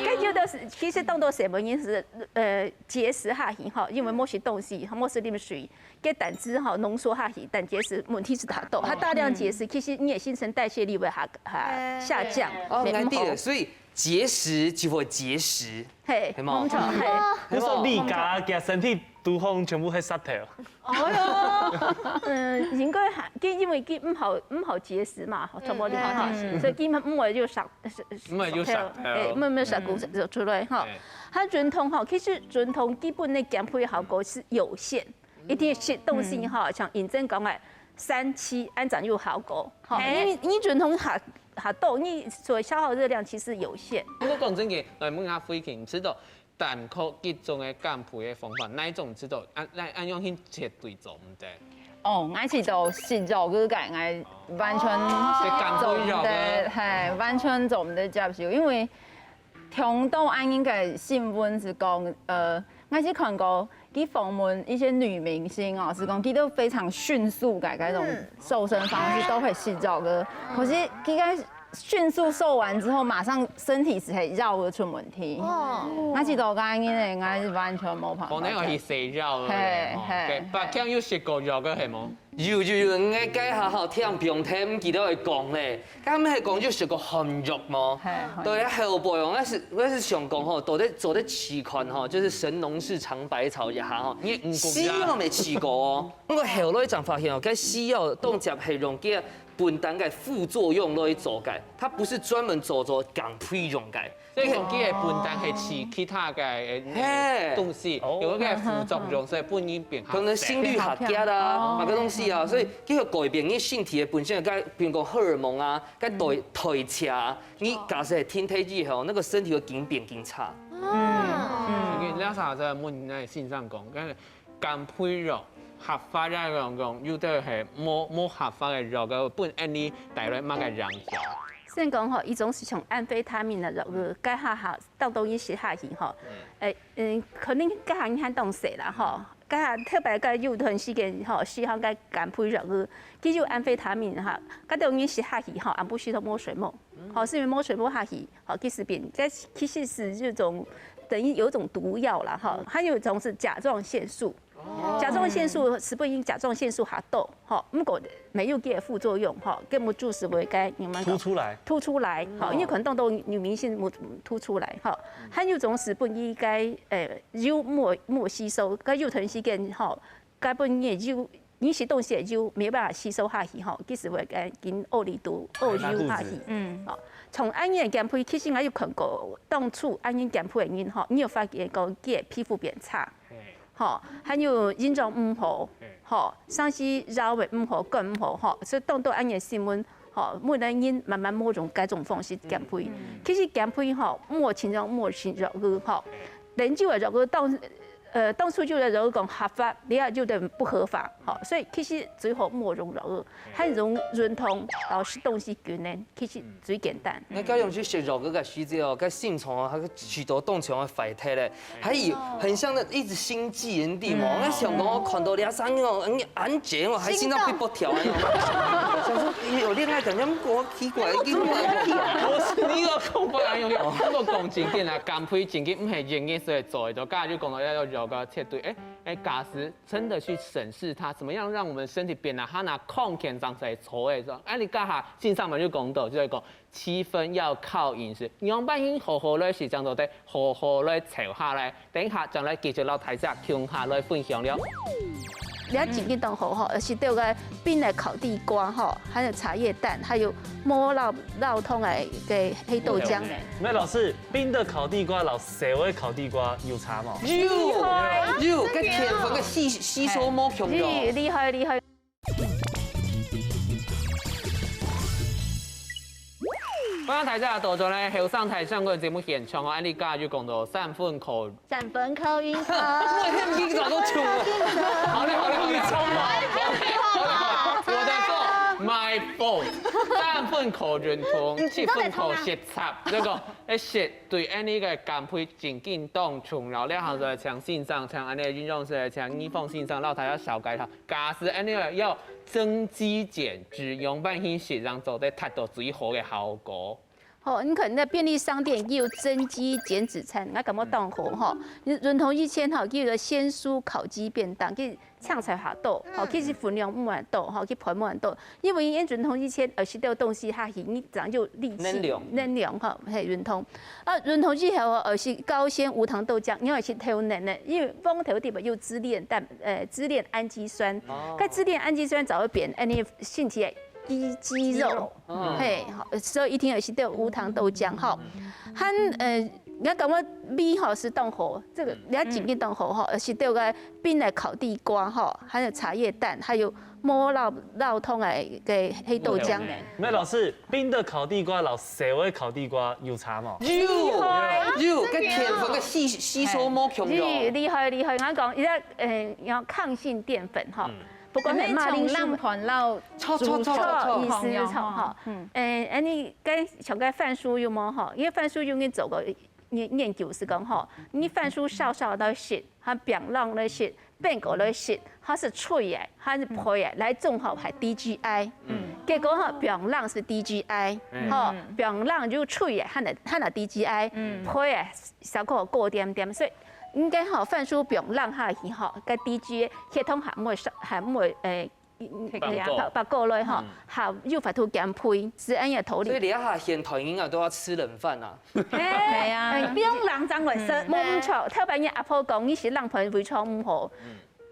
該有个係，其實當多細妹人係呃結石下去吼，因為無食東西，無食啉水，該膽汁吼濃縮下去，膽結石問題係較多。佢大量節食，其實你个新陳代謝率會下下下降，哦，會毋好原來，所以節食就會結石，嘿，係無無錯，嘿。你說你家家身體都好全部係石頭。嗯，應該還，佢因為佢毋好毋好結石嘛，全部你看，所以佢毋會有石，毋會有石頭哎，毋會石頭出來哈。佢運動哈，其實運動基本个減肥效果係有限，一定食東西哈，像認真講个，三七按怎有效果哈。你你運動下下到，你所消耗熱量其實有限。不過講真个，來問下慧琴，知道 單靠一種个減肥个方法，哪一種知道？啊，恁恁樣去絕對做毋得。哦，𠊎係做食肉个，𠊎完全係減肥肉个做毋得，係完全做毋得接受，因為聽到恁樣个新聞係講，呃，𠊎係看過佢訪問一些女明星哦，係講佢都非常迅速个該種瘦身方式，都會食肉个，可是佢个 迅速瘦完之後，馬上身體係會枵个出問題。哦，𠊎知道該樣个，𠊎係完全無辦法。可能愛去食肉了。嘿嘿白強有食過肉个係無？有有有，𠊎該下好聽平聽，毋記得會講咧。佢係講有食過寒肉無？嘿，對，後背哦，𠊎係𠊎係想講吼，做得做得試看吼，就是神農氏嘗百草一下吼。你毋講呀西藥沒試過哦，不過後來正發現哦，該西藥當接係用个 本單个副作用來做个，它不是專門做做減肥用个。所以講，佢个本單係食其他个呃嘿東西，有个副作用，所以本人變可能心率下降啊，某个東西啊，所以佢會改變你身體个本身个，比如講荷爾蒙啊，該代代謝啊，你假設係停停以後，那個身體會緊變緊差。嗯，你那啥在問那先生講，跟減肥藥合法啊，講講有的係無無合法个藥个，本安尼帶來麼个影響？先講吼，一種係像安非他命个藥，該下下當多人食下去吼，誒，嗯，可能該下人還當細啦吼，該下特別該有段時間吼，食下該減肥藥，佢有安非他命哈，該當人食下去吼，暗晡時都無睡目，吼，係因為無睡目下去，吼，其實變，這其實是一種等於有一種毒藥啦哈，還有一種是甲狀腺素。甲状腺素，食物因甲状腺素較多，吼，毋過沒有佢个副作用，吼，根本就是會該你們講凸出來。凸出來，吼，因為可能當多女明星凸出來，吼，還有種食物因該，呃，油無無吸收，該有段時間，吼，該本也油，你食東西油沒辦法吸收下去，吼，其實會該緊屙痢肚，屙油下去，嗯，吼，從恁樣減肥，其實我有看過，當初恁樣減肥个人，吼，你有發現講佢个皮膚變差。 吼，還有營養毋好，吼，生息腰尾毋好，肝毋好，吼，所以當多恁樣新聞，吼，每個人慢慢無用該種方式減肥。其實減肥吼，無盡量無食肉類，吼，連有个肉類當，呃，當初有个肉類講合法，你也有个不合法，吼，所以其實最好無用肉類，還用運動，然後食東西均衡。 其實最簡單。該該樣去食肉个時節哦，該心臟啊，還有許多當強个壞忒咧，還有很像那一直心悸原地嘛。那想講我看到兩三個，嗯，安靜哦，還心臟嗶啵跳啊。想說有戀愛感覺，我奇怪，一定不愛去啊。我是你个空白用，不過講正經啊，減肥正經毋係人人所以做得到，剛才就講到要有个絕對，哎哎，假使真的去審視它，怎麼樣讓我們身體變得它拿空間長出來做的時候，哎，你剛才先生們就講到，就係講 七分要靠飲食，仰般形好好來食，正做得好好來瘦下來。等一下，正來繼續摎大家共下來分享了。你看正經當好吼，食到个冰个烤地瓜吼，還有茶葉蛋，還有無落落湯个个黑豆漿。那老師，冰的烤地瓜摎燒的烤地瓜有差無？有有，該甜分个吸吸收無共樣。厲害厲害！ 歡迎大家到轉來後生大聲公節目現場哦，安利家就講到三分靠，三分靠運動。我很緊張，我衝了。好了好了好了，好了，我的錯，my fault，三分靠運動，七分靠食茶，這個，哎，食對，哎，你个減肥正經當重要，然後就請先生，請安利營養師，請醫生先生，摎大家紹介一下。 假使恁樣要增肌減脂，仰般形食正做得達到最好个效果。吼，你看該便利商店也有增肌減脂餐，𠊎感覺當好吼。你運動以前吼，佢有个鮮蔬烤雞便當，佢青菜較多，吼，其實分量毋會多，吼，佢飯毋會多。因為你運動以前，呃，食到東西下去，你正有力氣，能量能量吼，嘿，運動。啊，運動以後，呃，食高纖無糖豆漿，你愛食豆奶呢，因為黃豆裡背有支鏈蛋，呃，支鏈氨基酸，該支鏈氨基酸正會變，哎，你身體个肌肌肉，嘿，好，所以一定愛食到無糖豆漿吼。還呃，𠊎感覺米吼係當好，這個你愛正經當好吼，食到个冰个烤地瓜吼，還有茶葉蛋，還有無落落湯个个黑豆漿。那老師，冰的烤地瓜摎燒的烤地瓜有差無？有有，該甜分个吸吸收無共樣。厲害厲害！𠊎講，一個呃，有抗性澱粉吼，不管係馬鈴薯、冷盤摎錯錯錯錯錯。意思吼，嗯，呃，恁樣該像該番薯有無吼？因為番薯有人做過研研究係講吼，你番薯燒燒來食，還冰冷來食，冰過來食，它係脆个，還係皮个，來綜合係D G I。嗯，結果吼，冰冷係D G I，吼，冰冷就脆个，還係還係D G I，皮个效果高點點，所以應該吼，番薯冰冷下去吼，該D G I血糖還毋會上，還毋會誒。 爆過爆爆過來吼，好有法度減肥，係恁樣个道理。所以你要現代人啊都要吃冷飯啊。係啊，哎，冰冷正會食。無錯，頭擺你阿婆講，你食冷飯胃腸毋好，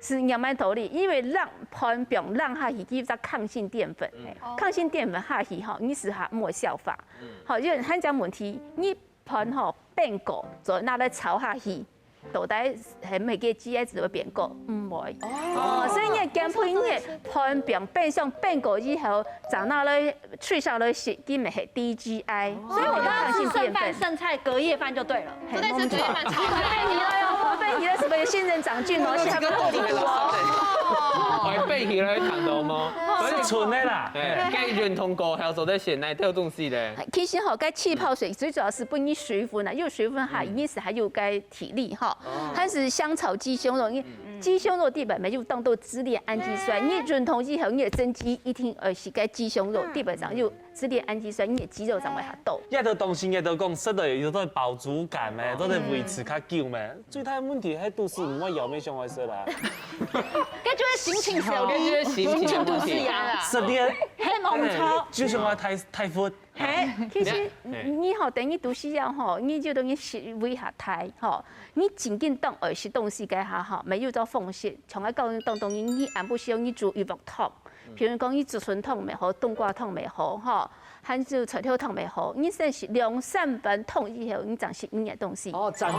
係仰般道理，因為冷飯放冷下去，佢有隻抗性澱粉，抗性澱粉下去吼，你係還無消化。好，因為還有一個問題，你飯吼冰過，再拿來炒下去， 到底係毋係个G I值會變高？毋會。哦，所以你个減肥，你个飯變變相變高以後，長大了，取消了食，根本係低GI。所以我都要吃剩饭剩菜隔夜饭就对了。嘿，我被你了哟，我被你了，什麼仙人掌菌哦，是他们肚肚哦。會背起來談到嗎？係純的啦。哎，該運動過後做得選哪條東西咧？其實吼，該氣泡水最主要係分你水分啊，有水分哈，一定係還有該體力哈。但是香草雞胸肉，因為雞胸肉底背乜有當多支鏈氨基酸，你運動以後，你个增肌一定愛食該雞胸肉，底背上有支鏈氨基酸，你个肌肉正會較多。這兜東西，這兜講食落有兜飽足感咩，做得維持較久咩。最大問題係肚屎毋會枵，乜想愛食啦。該就係心情好，這就是心情的問題。肚屎枵啦。食咧，係無錯。就想愛大大腹。 嘿，其實你吼，等於肚屎枵吼，你就等於食胃較大吼，你正經當愛食東西該下吼，乜有做方式，像𠊎教你當當，你暗晡時你煮魚肉湯，譬如講你竹筍湯乜好，冬瓜湯乜好吼，還有菜頭湯乜好，你先食兩三碗湯以後，你正食你个東西。哦，佔位。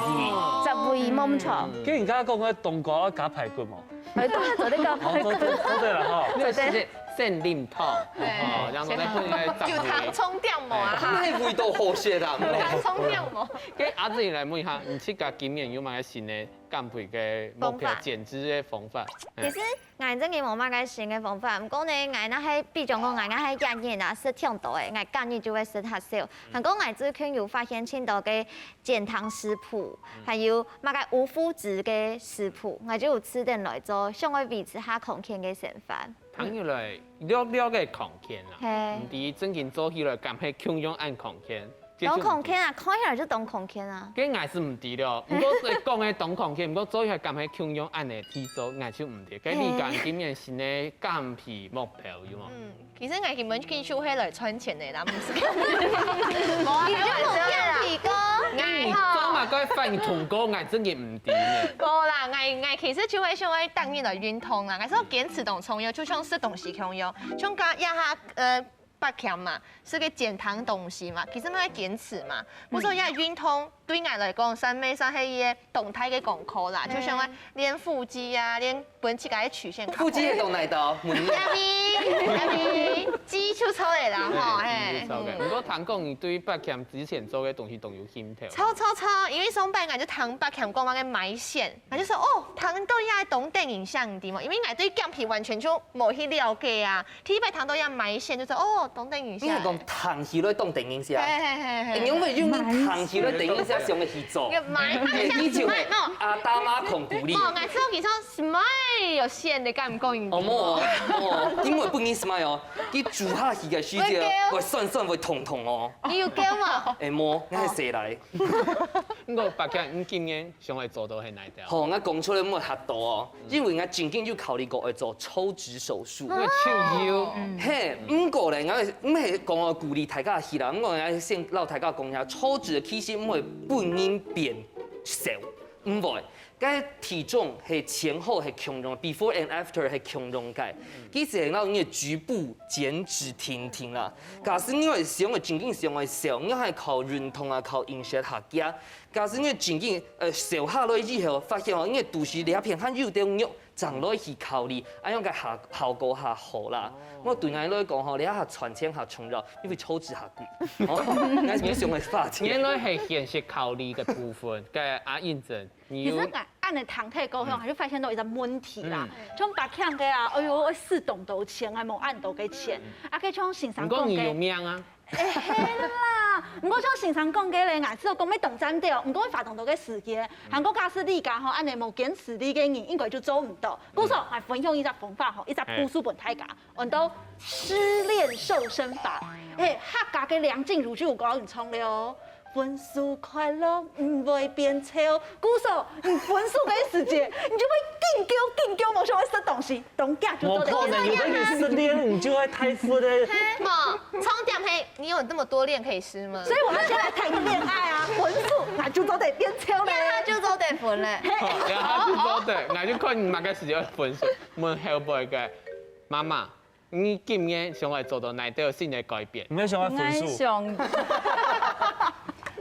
佔位，無錯。跟人家講个冬瓜愛加排骨無？哎，當然做得加排骨。哦，做得做得了哈。你有食聖靈湯，對哦，然後呢，分个有糖佔位。充掉無啊？那會到好些啦，有糖充掉無？跟阿志來問一下，你自家今年有麼个新的減肥个目標、方法減脂的方法？其實𠊎真个無麼个新个方法，毋過呢，𠊎若係比將講，𠊎若係一日啊食忒多个，𠊎隔日就會食較少。還過𠊎最近有發現盡多个減糖食譜，還有麼个無麩質个食譜，𠊎就有試等來做，想愛維持下康健个生活。聽起來略略个康健啦，嘿毋知正經做起來敢係共樣恁康健？這就毋知當康健啊，看起來就當康健啊。該𠊎係毋知了，毋過講个當康健，毋過做起來敢係共樣恁个體重，𠊎就毋知。該你講今年新个減肥目標有無？嗯，其實𠊎根本就係來賺錢个啦，毋係。你就無減肥過？你做麼个反通過，𠊎真个毋知呢。無啦，𠊎𠊎其實就係想愛逐日來運動啦，𠊎係堅持當重要，就像食東西共樣，像加一下呃八強嘛，係个減糖東西嘛，其實乜愛堅持嘛。毋過也運動對𠊎來講，算乜算係一個當大个功課啦，就像愛練腹肌啊，練分自家个曲線。腹肌係到哪到？問你。下面下面肌就出來啦，吼，嘿。毋過聽講你對八強之前做个東西都有興趣。超超超，因為上擺𠊎就聽八強講話个埋線，𠊎就說哦，聽到也當得人惜，你知無？因為𠊎對減肥完全就無去了解啊。第一擺聽到也埋線，就說哦，當得人惜。你係講聽起來當得人惜。嘿嘿嘿嘿。因為用你聽起來等一下想个去做。个埋哎，你就係阿大媽控股力。哦，𠊎知道你說smile有線的，敢講你？哦，無哦，無哦，因為不能smile哦，你煮下去个時節，會酸酸會痛痛哦。你有驚無？哎，無，你係誰來？毋過八強，你今年想愛做到係哪一條？吼，𠊎講出來毋會嚇到哦，因為𠊎正經有考慮過愛做抽脂手術。因為手有，嘿，毋過咧，𠊎毋係講我鼓勵大家去啦，毋過𠊎先摎大家講一下，抽脂其實毋會分人變瘦，毋會。該體重係前後係共樣，before and after係共樣个。其實係摎你个局部減脂定定啦。假使你會想愛正經想愛瘦，你還靠運動啊，靠飲食下降。假使你正經呃瘦下來以後，發現哦，你个肚屎這片還有點肉，正來去考慮，恁樣个效效果較好啦。我對𠊎來講吼，這下賺錢較重要，因為抽脂較貴。哦，𠊎係想愛花錢。原來係現實考慮个部分。該阿英珍，你有其實𠊎恁樣聽忒過後，𠊎就發現到一個問題啦。像八強个啊，哎喲，愛使當多錢，還無恁多个錢。啊，該像先生講个，毋過你有命啊！哎，係啦。毋過像先生講个咧，𠊎知道講要當讚的哦，毋過花當多个時間，還過假使你講吼，恁樣無堅持力个人，應該就做毋到。故所，𠊎分享一隻方法吼，一隻步數分大家，安到失戀瘦身法。嘿，客家个梁靜茹就有講你唱了哦。分手快樂毋會變丑，故所你分手个時節，你就會緊噭緊噭，無想愛食東西，當遽就做得無可能，有个人失戀，你就會太富的。無，重點係你有那麼多戀可以吃嗎？所以我們先來談個戀愛啊，分手那就做得變丑咧。那就做得分咧。好，然後就做得，𠊎就看你麼个時節分手。問後輩个媽媽，你今年想愛做到哪兜新个改變？你會想要分手？𠊎想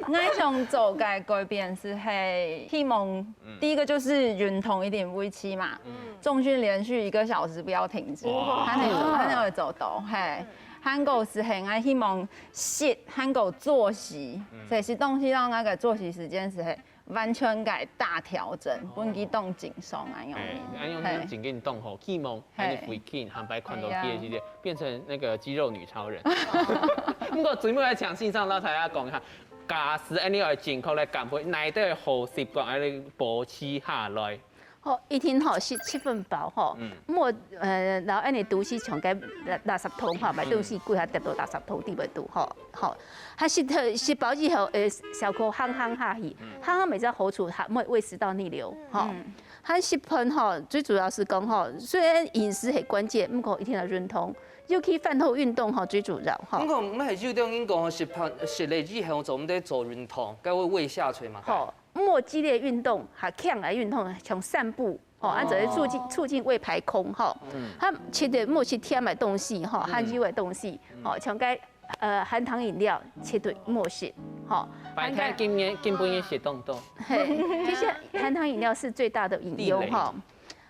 ，𠊎想做个改變係，係希望第一個就是運動一定維持嘛，重訓連續一個小時不要停止，哇還能還能會做到，嘿。還有係，係，𠊎希望食，還有作息，這些東西讓那個作息時間係，係完全个大調整，分佢當輕鬆恁樣。哎，恁樣就真緊當好，希望恁樣回去，下擺看到佢个時節，變成那個肌肉女超人。不過最尾來請先生摎大家講一下，假使恁樣愛正確來減肥，哪兜好習慣愛保持下來？吼，一定吼，食七分飽吼，嗯。莫，呃，然後恁樣肚屎像該垃，垃圾桶吼，買東西歸下跌到垃圾桶底背肚吼，吼。佢食，食飽以後，呃，消化烘烘下去，嗯。烘烘乜有好處，還莫胃食道逆流吼。嗯。佢食飯吼，最主要係講吼，雖然飲食係關鍵，毋過一定愛運動，尤其飯後運動吼，最主要吼。毋過，毋係有兜人講食飯，食了以後做毋得做運動，該會胃下垂嘛。吼， 莫激烈運動，還強來運動，像散步，吼，哦。恁樣會促進，促進胃排空，吼。嗯。佢絕對莫食甜个東西，吼，嗯。含油个東西，嗯。吼，像該，呃，含糖飲料，絕對莫食，吼。白天今年，今晡日食當多。嘿，其實含糖飲料是最大的隱憂，地雷。吼。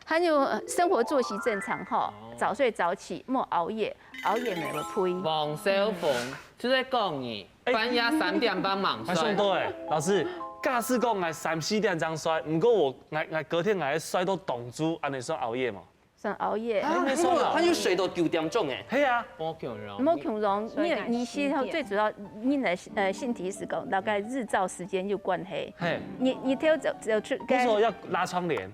還有，呃，生活作息正常，吼，哦。早睡早起，莫熬夜，熬夜乜會肥。黃小鳳，就係講你， 哎。半夜三點半吂睡。還上到哎，老師，假使講𠊎三四點鐘睡，毋過𠊎，𠊎，𠊎隔天𠊎睡到當晝，恁樣算熬夜無？算熬夜。啊，你看，佢有睡到九點鐘哎。係啊。無共樣。無共樣，因為你係最主要，你个，呃，身體係講，大概日照時間有關係。嘿。你，你頭早，早出，不是說要拉窗簾？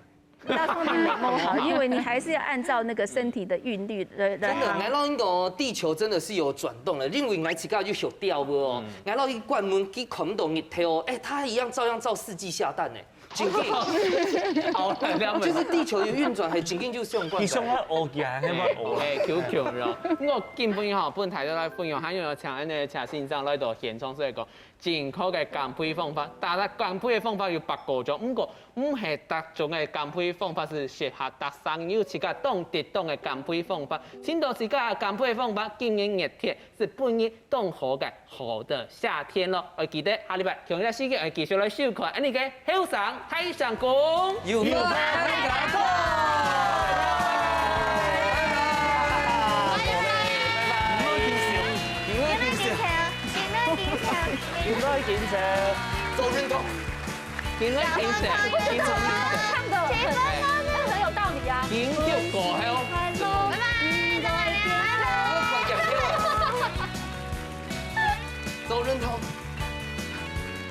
那當然沒夢好，因為你還是要按照那個身體的韻律來，來真的，行。𠊎摎你講哦，地球真的是有轉動了，因為𠊎自家有學鳥哦，嗯。𠊎摎佢關門，佢看毋到日頭哦，哎，它一樣照樣照四季下蛋呢，真緊。好，了解。就是地球有運轉，還真緊就相關的。佢想要學起來，係嗎？哎，OK，求求了。不過今晡日吼，本台都來分享，還有請恁樣謝先生來到現場，所以講， 正確个減肥方法，大家減肥个方法有八個種，毋過毋係逐種个減肥方法係適合逐儕人，有自家當適當个減肥方法。尋到自家个減肥方法，今年熱天係分你當好个好的夏天咯。愛記得下禮拜同一時間愛繼續來收看，恁樣个後生大聲公。有話大家講。拜拜。拜拜。拜拜。拜拜。 今日金錢，今日金錢，今日金錢，做運動。今日金錢，今日金錢。唱得很，很有道理啊。金就過後。拜拜，再見。做運動。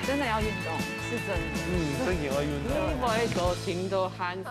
真的要運動，是真的。嗯，真的要運動。你會說情都含笑。